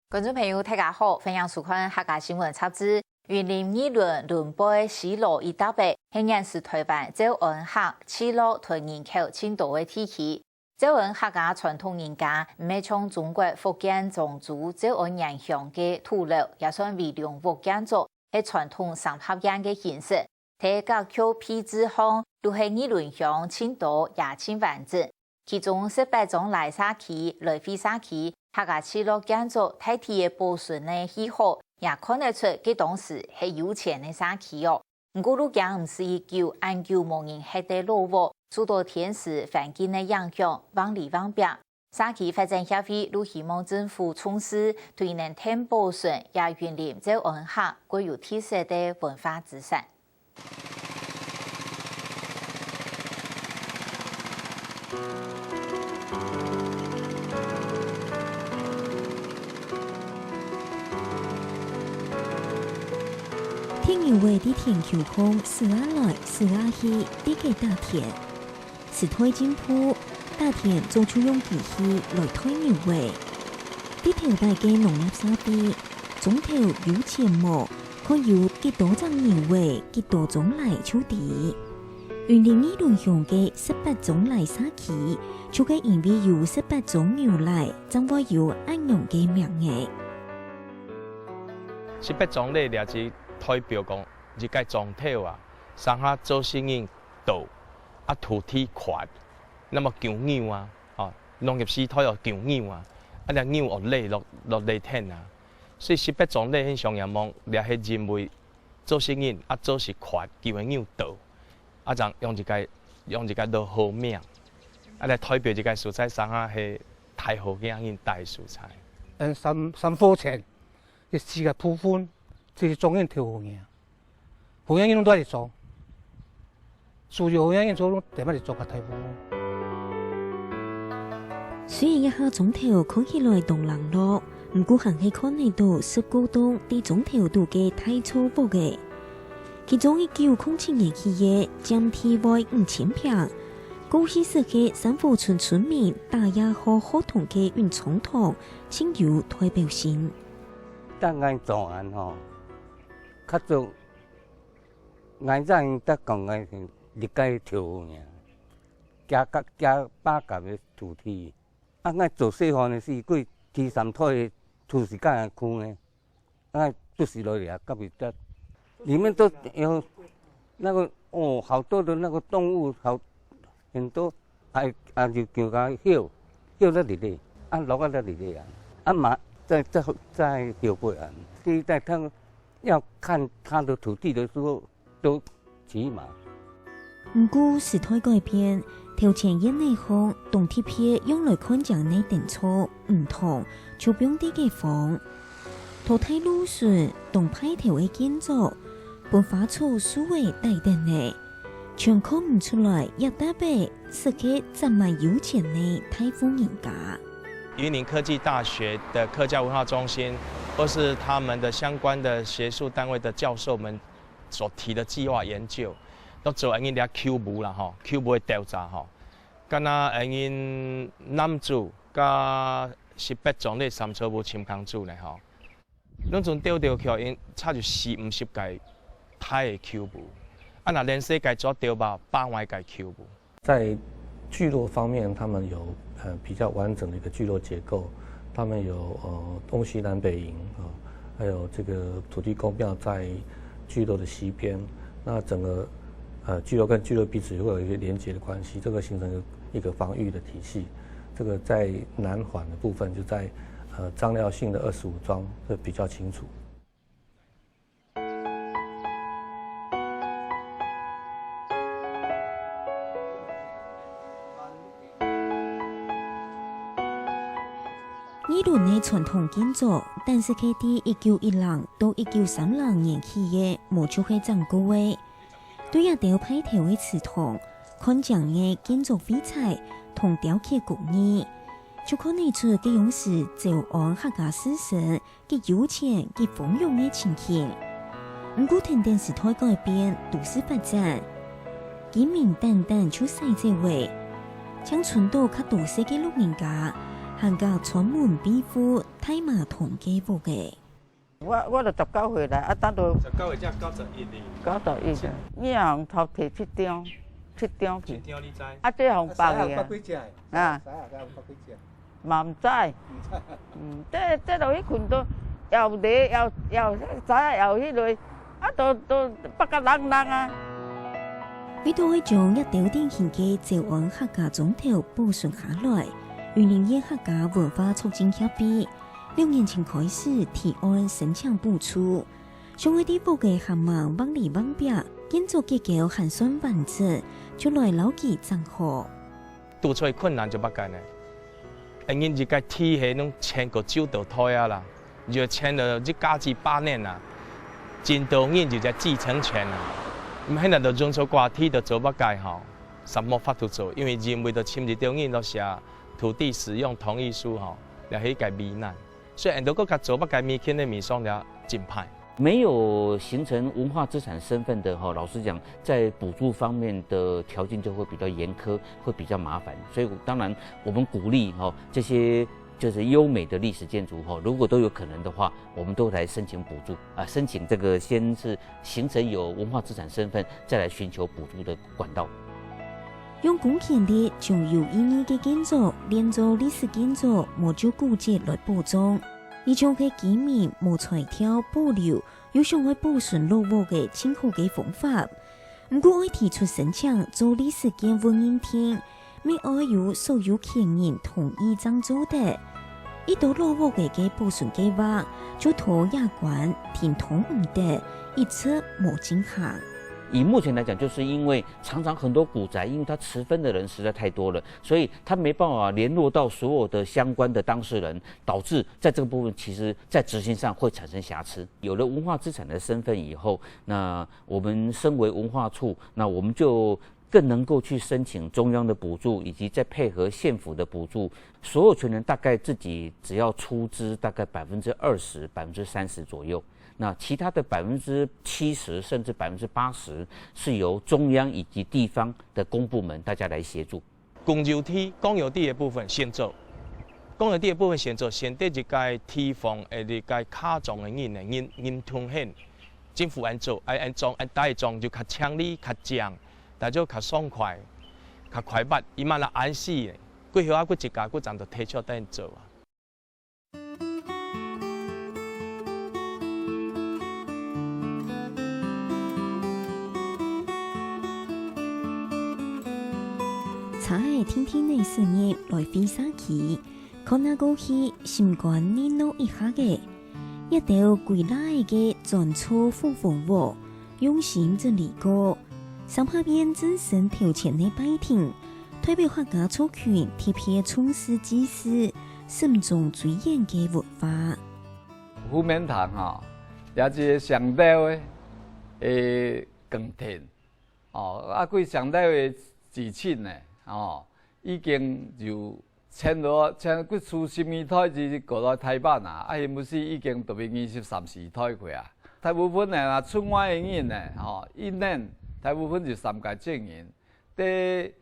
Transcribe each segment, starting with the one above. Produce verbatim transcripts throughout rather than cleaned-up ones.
觀眾朋友，大家好，歡迎收看客家新聞雜誌。雲林二崙崙背西螺一帶仔，係現時臺灣詔安客聚落同人口盡多个地區。詔安客家傳統人家，毋係像中國福建漳州詔安源鄉个土樓，也算圍龍屋建築，係傳統三合院个形式。 在格局配置項，就係二崙鄉盡多也盡完整。其中十八張犁社區、犁會社區、客家聚落建築大體个保存个氣候，也看得出該當時係有錢个社區哦。毋過，就驚毋使已久，恁久無人歇个老屋，受到天時環境个影響，橫哩橫壁。 社區發展協會就希望政府重視，對能定保存這雲林詔安客固有特色个文化資產。田牛仔在田坵項駛啊來駛啊去，在該打田。 時代進步，打田早就用機器來代牛仔。在頭擺个農業社會，庄頭有錢無，看有幾多隻牛仔、幾多張犁就知。雲林二崙鄉个十八張犁社區，就係因為有十八張牛犁，正會有恁樣个名仔。十八張犁這就代表講，一個庄頭啊，上下做事人 多，啊，土地闊，那麼供牛啊，吼，農業時代哦，供牛啊，啊，這牛哦，犁落，落犁田啊。所以十八張犁很像仰望，這係因為做事人啊，做事闊，佢个牛多，啊，正用一個，用一個落好名，啊，來代表一個所在，上下係大好个人戴所在。嗯，三，三和田，這四個部分，這是中央頭好名。 好樣人都愛做，所有好樣人做，都得愛做个大部分。雖然這下庄頭看起來當冷落，毋過還係看得到十過棟在庄頭肚个大草屋仔。其中一九空七年起个佔地會五千坪，過去時个三和村村民打野號學堂个運動場，盡有代表性。當𠊎做恁吼， 較早，𠊎在得講个係一個頭爾，加，加，加八甲个土地。啊，𠊎做細漢个時，過第三代个土地蓋个區呢，啊，就是落來啊，隔壁个，裡面都有那個，哦，好多的那個動物，好，很多，啊，啊，就叫佢歇，歇在這裡，啊，落在這裡啊，啊，嘛，再，再，再歇過啊，第一代他們 要看他的土地的時候，都騎馬。毋過時代改變，頭前院仔項當特別用來看景个燈座、魚塘，就放在該方。到大路脣當派頭个建築，分花草樹仔帶等呢， 全看毋出來，這搭仔實係真蠻有錢个大戶人家。雲林科技大學的客家文化中心，或是他們的相關的學術單位的教授們所提的計劃研究，都做恁樣个舊物啦吼，舊物的調查吼。敢若恁樣南子佮十八張犁三草屋深坑子呢吼， 攏總丟丟去，因差就四五十個大个舊屋，啊，若連細个做丟吧，百外個舊屋。在聚落方面，他們有，呃，比較完整的一個聚落結構，他們有，呃，東西南北營，啊，還有這個土地公廟在聚落的西邊，那整個，呃，聚落跟聚落彼此會有一個連結的關係，這個形成一個，一個防禦的體系。這個在南環的部分，就在，呃，張廖姓的二十五莊，這比較清楚。 二崙个傳統建築，單是係在一九一零到一九三零年起个，無就係整個个。對這兜派頭个祠堂，看景个建築廢材同雕刻工藝，就看得出該央時詔安客家士紳 極有錢、極繁榮个情形。毋過跈等時代改變、都市發展，居民單單就徙走咧，淨伸到較多歲个老人家，還加專門庇護大嫲堂个屋仔。我我就十九歲來，啊，等到十九歲才九十一年。九十一歲，你人頭提七張，七張七去，张你知？啊，这红包有去啊，几只？啊三个有几只？嘛毋知，嗯，这这落去困到，也有咧，也有也有知影，也有迄落，啊，都都八甲冷冷啊。为到愛將這兜典型个詔安客家庄頭保存下來，雲林縣客家文化促進協會兩年前開始提案申請補助，想愛在屋个下面橫里橫壁，建築結構還算完整，就來摎佢整好。堵出困難就八个呢。因為一个地係攏遷過九道胎啊啦，就遷了一家幾百年啊，真多人就在繼承權啊。毋係那都用出寡地都做八个吼，什麼法度做？因為因為都尋一條人都寫土地使用同意書吼，了係一个危難。所以很多个做八个物件的面上了真歹。没有形成文化资产身份的哈，老实讲，在补助方面的条件就会比较严苛，会比较麻烦。所以当然，我们鼓励哈这些就是优美的历史建筑哈，如果都有可能的话，我们都来申请补助啊，申请这个先是形成有文化资产身份，再来寻求补助的管道。用公權力將有意義个建築連做歷史建築，無照古蹟來保障，而將个居民無才調保留，又想愛保存老屋个盡好个方法。毋過愛提出申請做歷史建築認定，乜愛有所有權人同意正做得。一到老屋个个保存計畫，就拖這關停動毋得，一直無進行。以目前来讲，就是因为常常很多古宅，因为它持分的人实在太多了，所以他没办法联络到所有的相关的当事人，导致在这个部分，其实在执行上会产生瑕疵。有了文化资产的身份以后，那我们身为文化处，那我们就更能够去申请中央的补助，以及再配合县府的补助，所有权人大概自己只要出资大概百分之二十、百分之三十左右。那其他的百分之七十甚至百分之八十是由中央以及地方的公部门大家来协助。公有地、公有地的部分先做，公有地的部分先做，先得一个地方，一个卡庄的人呢，人人同行，政府安做，爱安装，安大庄就较清理、较靚，大家较爽快、较快活，伊嘛啦安心的。过后啊，佢一家佢站到提出等做啊。車仔定定仔駛入來會社區，看啊過去，心肝熱鬧一下仔。一兜歸拉仔个磚造伙房屋，用心整理過。三合院正身頭前个拜亭，代表客家族群特別重視祭祀、慎終追遠个文化。 福明堂吼，也是个上頭个个光庭，哦，啊，佢上頭个之前呢，哦，已經有遷落，遷佢出十二代至過來台北啊，啊，係毋是已經都係二十三四代去啊？大部分呢，啊，出外个人呢，吼，一年大部分就三个證人，第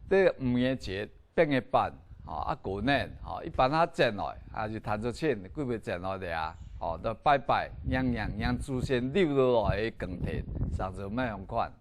這五月節、八月半，吼，啊，過年，吼，一般啊轉來，啊，就趁著錢，佢會轉來个啊，吼，就拜拜，迎迎，迎祖先留落來个光庭，上就乜樣款。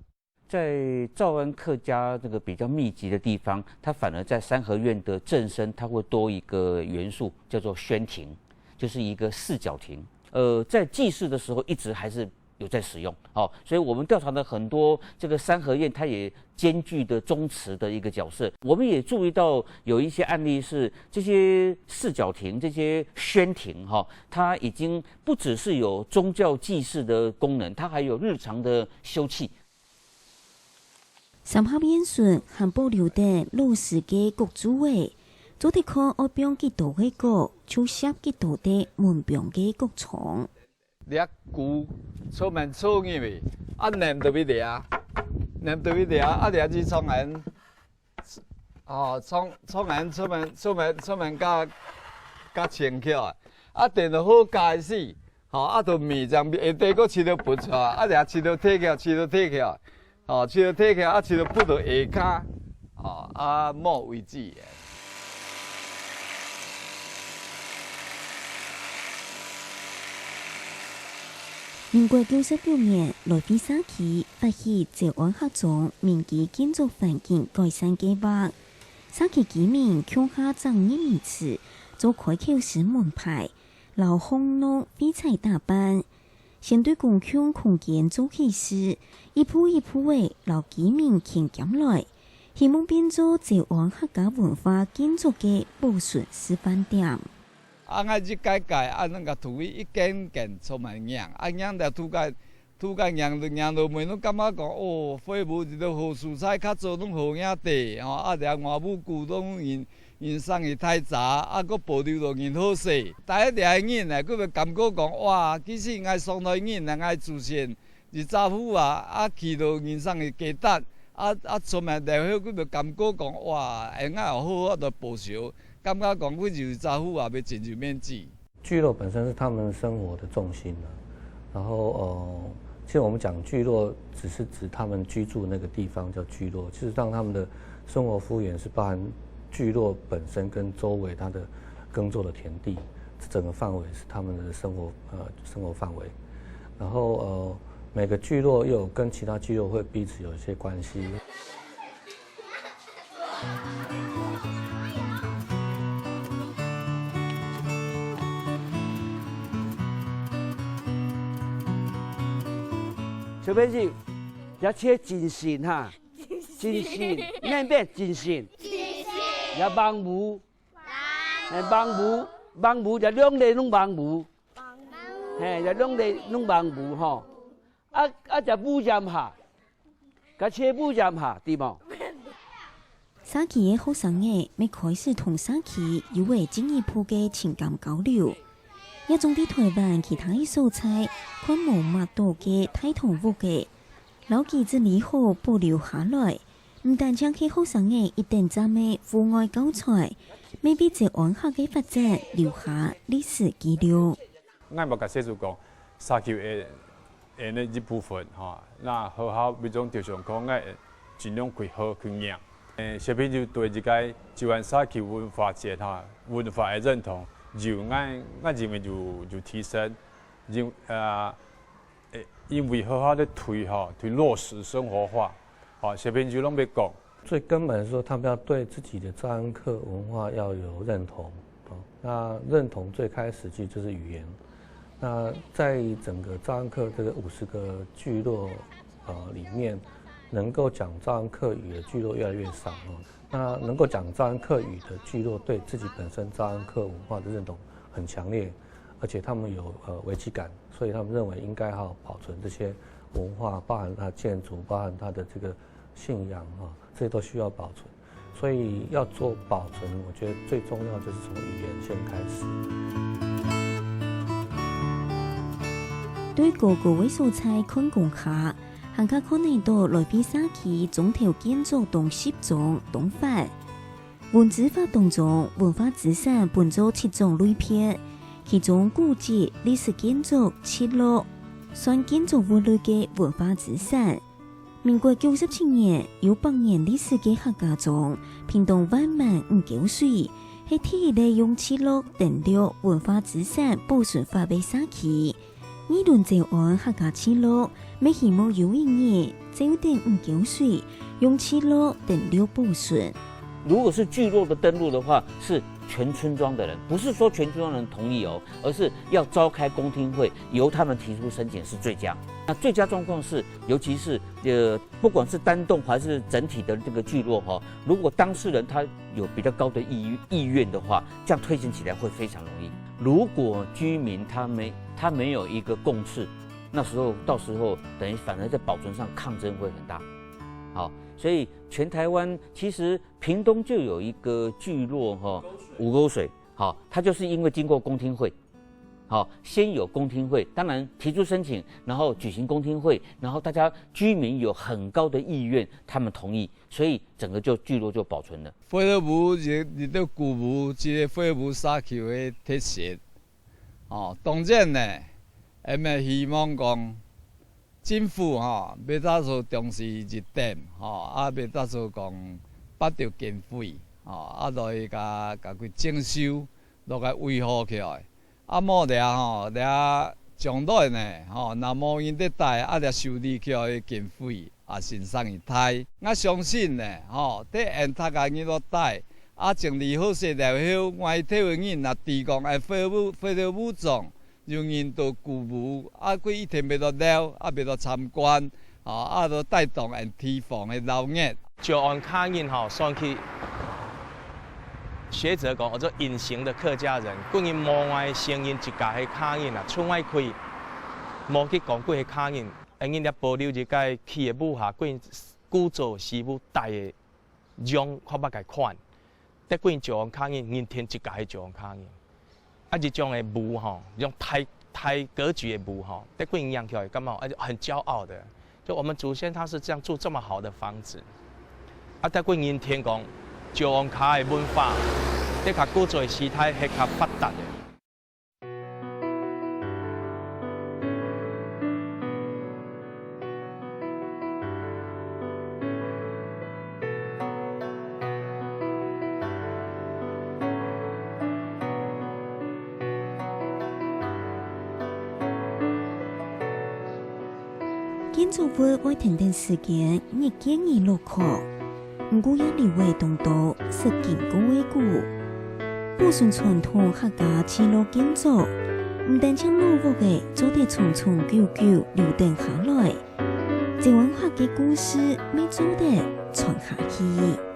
在詔安客家这个比较密集的地方，它反而在三合院的正身，它会多一个元素，叫做宣庭，就是一个四角庭。呃，在祭祀的时候，一直还是有在使用。哦，所以我们调查的很多这个三合院，它也兼具的宗祠的一个角色。我们也注意到有一些案例是，这些四角亭、这些宣亭，哈，它已经不只是有宗教祭祀的功能，它还有日常的休憩。三合院脣還保留等老式个角柱仔，做得看愛放幾多个角，就攝幾多垤門邊个角窗。 這舊出門出入去，啊，黏到一條，黏到一條，啊，這就窗沿，哦，窗窗沿出門出門出門較較清氣啊，啊，等到好佳時，吼，啊，就面上下底个試著分出來，啊，這試著退去，試著退去，吼，試著退去，啊，試著分到下跤，吼，啊，無位置个。民國九十六年，來惠社區發起詔安客庄民居建築環境改善計畫，社區居民共下正入民次，做開口式門牌，摎巷弄繪彩打扮。先對公共空間做起始，一步一步仔摎居民牽兼來，希望變做詔安客家文化建築个保存示範點。 啊，𠊎一改改，啊，恁个土地一間間充滿影，啊，影了土改，土改影了影了尾，攏感覺講，哦，廢物一个好所在，較早攏好影地，吼，啊，這外母古董人，人生个大閘，啊，閣保留到人好勢。大家這个人呢，佢會感覺講，哇，其實𠊎上來人呢，𠊎祖先 一隻虎啊，啊，去到人生个價值，啊，啊，出門了後，佢就感覺講，哇，會𠊎好好个報仇，感覺講，佢就一隻虎啊，要真有面子。聚落本身是他们生活的重心啊。然后，呃，其实我们讲聚落，只是指他们居住那个地方叫聚落，事实上他们的生活幅员是包含聚落本身跟周围他的耕作的田地，这整个范围是他们的生活，呃，生活范围。然后，呃，每个聚落又有跟其他聚落会彼此有一些关系。小朋友，要切谨慎哈，谨慎，面变谨慎，要帮扶，哎，帮扶，帮扶，要两个拢帮扶，嘿，要两个拢帮扶吼。啊，啊，要保险哈， 个切布染下，對無？社區个學生仔乜開始同社區有了進一步个情感交流，也總在臺灣其他个所在看無麼个个大堂屋仔，摎佢整理好保留下來，毋單淨係學生仔一等站个戶外教材，乜為詔安客个發展留下歷史記錄。𠊎嘛个細子講，社區个 个一部分吼。那學校為著著想講，𠊎會盡量去好去贏。呃，小朋友對這个詔安社區文化節吼，文化个認同，有𠊎，𠊎認為有，有提升，因，呃，誒，因為學校个推吼，推落實生活化，吼，小朋友攏會講， 最根本是說，他們要對自己的詔安客文化要有認同，哦，那認同最開始其實就是語言。那在整個詔安客這個五十個聚落，呃，裡面，能夠講詔安客語的聚落越來越少，哦。那能夠講詔安客語的聚落，對自己本身詔安客文化的認同很強烈，而且他們有，呃，危機感，所以他們認為應該要保存這些文化，包含它建築，包含它的這個信仰，哦，這些都需要保存。所以要做保存，我覺得最重要就是從語言先開始。對高高个所在看工下，還較看得到來惠社區中頭建築當集中當闊。文資法當中，文化資產分做七種類別，其中古蹟歷史建築七落，算建築物類个文化資產。 民國九十七年，有百年歷史个客家庄屏東萬巒五溝水，係第一个用聚落登錄文化資產保存法个社區。二崙詔安客家聚落，乜希望有一日，照等五溝水，用聚落登錄保存。如果是聚落的登錄的話，是全村庄的人，不是說全村庄人同意哦，而是要召開公聽會，由他們提出申请是最佳。那最佳状况是，尤其是，呃，不管是单栋还是整体的这个聚落哈，如果当事人他有比较高的意，意愿的话，这样推行起来会非常容易。如果居民他没，他没有一个共识，那时候，到时候等于反而在保存上抗争会很大。好，所以全台湾其实屏东就有一个聚落哈，五沟水，好，它就是因为经过公听会，好，先有公听会，当然提出申请，然后举行公听会，然后大家居民有很高的意愿，他们同意，所以整个就聚落就保存了。飞虎一，一个古物，一个飞虎社区的特色。哦，当然呢，俺们希望讲，政府吼，要打造重视一点，吼，啊，要打造讲八条经费，吼，啊，落去甲，甲佢整修，落甲维护起来。啊，无了吼，了將來呢，吼，若無人咧戴，啊，這修理起來个經費啊，先生佢大。𠊎相信呢，吼，對𠊎等大家人落戴，啊，整理好勢了後，外頭个人若知講，哎，廢物，廢料無種，有人都鼓舞，啊，佢一定會落尞，啊，會落參觀，吼，啊，都帶動𠊎等地方个鬧熱。詔安客人吼，算起 學者講，叫做隱形的客家人，佢人無愛承認自家係客人啊，出外去，無去講佢係客人。𠊎人也保留一個企業文化，佢人古早時務帶个樣，看捌个款。得佢人詔安客人，認定自家係詔安客人。啊，這種个舞吼，這種大，大格局个舞吼，得佢人看起來感覺，哎，很驕傲的。就我們祖先他是這樣住這麼好的房子， 啊，得佢人認定講，詔安客个文化，在較古早个時代係較發達个。建築物會跈等時間日漸而老化，毋過也留下當多識經過个古。保存傳統客家聚落建築，毋單淨老屋仔做得長長久久留等下來，詔安客个故事乜做得傳下去。